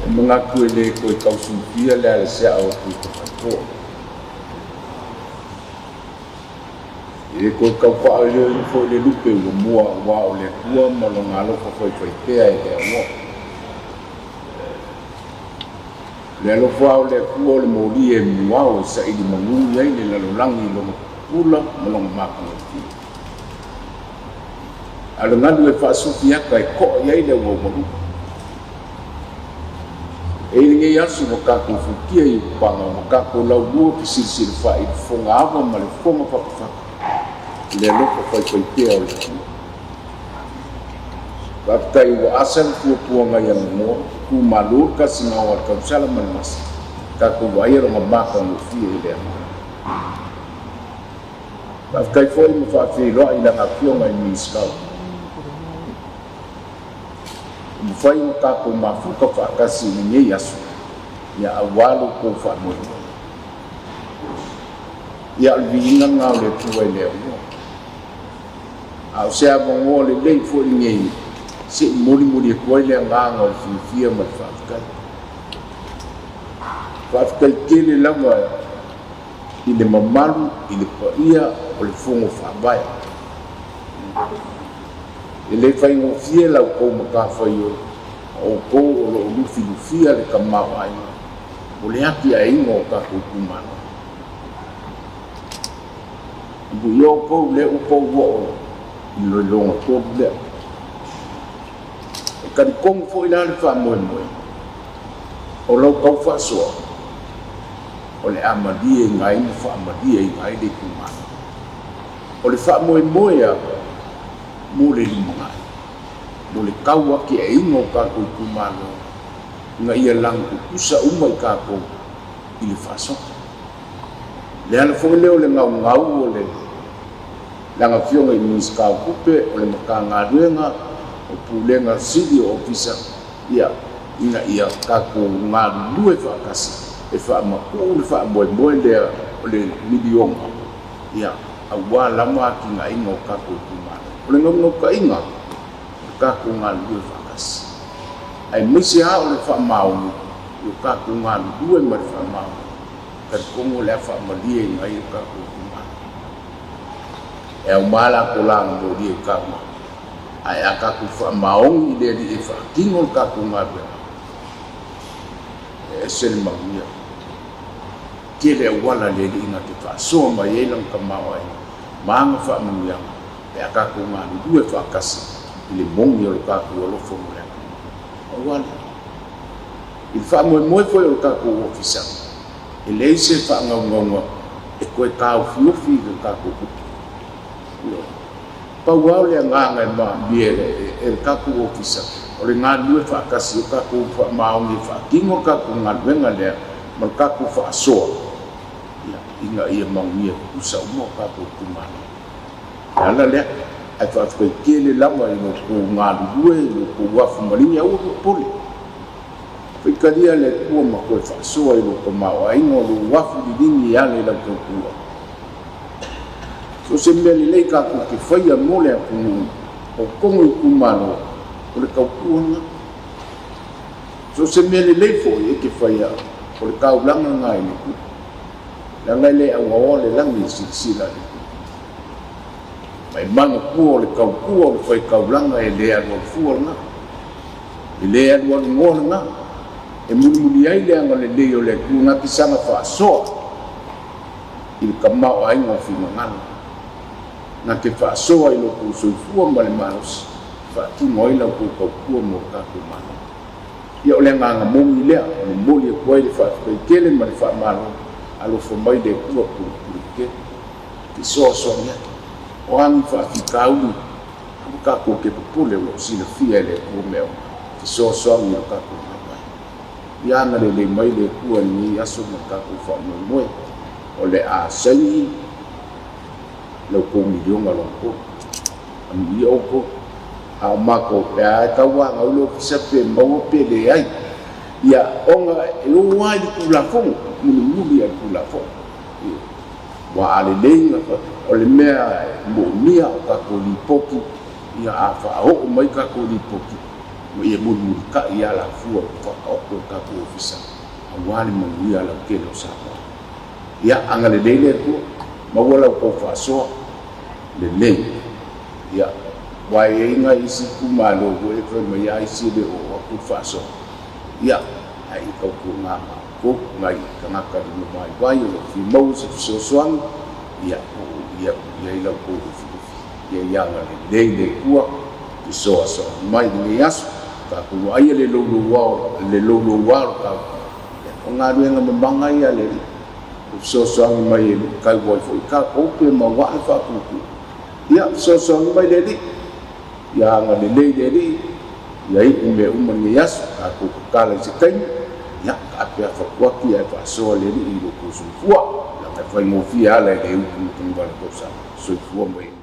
E manatu e le toe tausulufia le alasiaa o Tuitafaipoa. E le toe tau faaoleoina foi le lupe ua mua aua o le Atua ma Lona alofa faifaipea e le auoa. O le alofa o le Atua o le moli e muao e saili manu i ai le lalolagi i lona pupula ma lona matagofie. A o le galu e faasufi ata e to'a i ai le auaumalu. E i lenei aso ua tatou futia i Utupaga ua tatou laulua fesilasilafa'i i le fofoga ava ma le fofoga fatafata i le alofa faifaipea o le Atua. Faafetai ua asa le puapuaga i Aganoa, tu malo le tasiga o le tausala ma le masa, tatou vaaia lona matagofie i le agaga. Faafetai foi ma faafeiloai i lana afioga i le Minisita o Tupe. Ua mafai ona tatou mafuta faatasi i lenei aso, ia aua lo outou faamoemoe. Ia o le viiga lena o le Atua e le aunoa. A o se avanoa lelei foi lenei se i molimoli atu ai le agaga o le fiafia ma le faafetai. Faafetai tele lava i le mamalu i le paia o le Fono Faavae. E le faigofie la outou matafaioi, o outou o lo o lufilufia le tamaoaiga o le atiaeina o tatou itumalo. Amuia outou lea ua outou oo i le iloiloga tonu lea. E talitonu foi la le faamoemoe o lau tau faasoa o le a malieina ai ma faamalieina ai le itumalo. O le faamoemoe lava mo le lumanai, mo le tau atiaeina o tatou itumalo ina ia lagatutusa uma i tatou i le faasoa. Le ala foi lea o le gaugau o le lana Afioga i le Minisita o Tupe, o le Matagaluega, o Pulega Sili o Ofisa, ia, ina ia tatou galulue faatasi e faamatuu le faamoemoe lea o le miliona, ia, aua lava atinaeina o tatou itumalo. O le naunautaiga, o le tatou galulue faatasi, aemaise lava o le faamaoni i o tatou galulue ma le faamaoni, talitonu o le a faamalieina ai o tatou itumalo. E auma latou lagimolia i taua, ae a tatou faamaoni i le Alii e faatino le tatou galuega, e ese le manuia. Tele auala le Alii na te faasoa mai ai lana tamaoaiga ma ana faamanuiaga pe a tatou galulue faatasi i le moni o le tatou alofa mo le atunuu. Aua lea. I le faamoemoe foi o le tatou Ofisa, e leai se faagaugauga e toe taofiofi i le tatou tupe. Ioe. Pau lava o le agaga e maamia e le tatou Ofisa, o le galulue faatasi o tatou faamaoni e faatino le tatou galuega lea ma le tatou faasoa, ia, ina ia manuia tutusa uma o tatou itumalo. O le ala lea, ae faafetai tele lava i lo outou galulue, i lo outou afu maligi, aua popole. Faitalia le Atua ma toe faasoa i lou tamaoaiga o lou afu liligi e ala i lau tautua. So o se mea lelei tatou te faia mo le atunuu, o totonu o itumalo, o le tautua lena. So o se mea lelei foi e te faia, o le taulaga lena i le Atua. Leaga e le auaoa le lagi e silasila i le Atua. Ma e manatua o le tautua o le faitaulaga e le alualu fua lena. E le alualu noa lena. E mulimuli ai le agalelei o le Atua na te saga faasoa i le tamaoaiga o finagalo, na te faasoa i lo outou soifua ma le malosi e faatino ai la outou tautua mo le tatou Malo. Ia o le agaga moni lea e momoli atu ai le faafetai tele ma le faamalo, alofa mai le Atua pulepule tele. Fesoasoani atu. O a ni faafitauli ua tatou te popole o lo o silafia e le Atua mea uma, fesoasoani i lo tatou vaivai. Ia agalelei mai le Atua i lenei aso ma le tatou faamoemoe, o le a saini la outou miliona lona tolu. Amuia outou. A o matou, pe a e tauanau le ofisa pe maua pe leai. Ia, ona e o lava i le Tulafono, mulimuli lava i le Tulafono. Ua a lelei o le mea e moomia o tatou lipoti, ia a faaoo mai tatou lipoti, Ma ia mulimulitai i alafua ua faataoto e le tatou Ofisa aua le manuia lautele o Samoa. Ia agalelei le Atua, maua la outou faasoa lelei. Ia, aua e i ai nai isi itumalo foi e fai mai lava isi e le oo atu le faasoa. Ia, ae ia tautuana ma outou nai tagata lima vaivai o lo o fia maua se fesoasoani, ia oo ia i ai la outou lufilufi. Ia ia agalelei le Atua, fesoasoani mai i lenei aso, tatou vaaia le louloua o le louloua o le tau. Ia, o galuega mamana ia a le Alii, e fesoasoani mai e luitau ai foi tatou pe maua le faatuatua. Ia, fesoasoani mai le Alii, ia agalelei le Alii, ia iu mea uma i lenei aso, tatou tatala i se taimi, ia, taapeafa atu ae faasoa le Alii i lo outou soifua, leaga e faigofie ala e le utu matagivale tausaga. Soifua ma ia.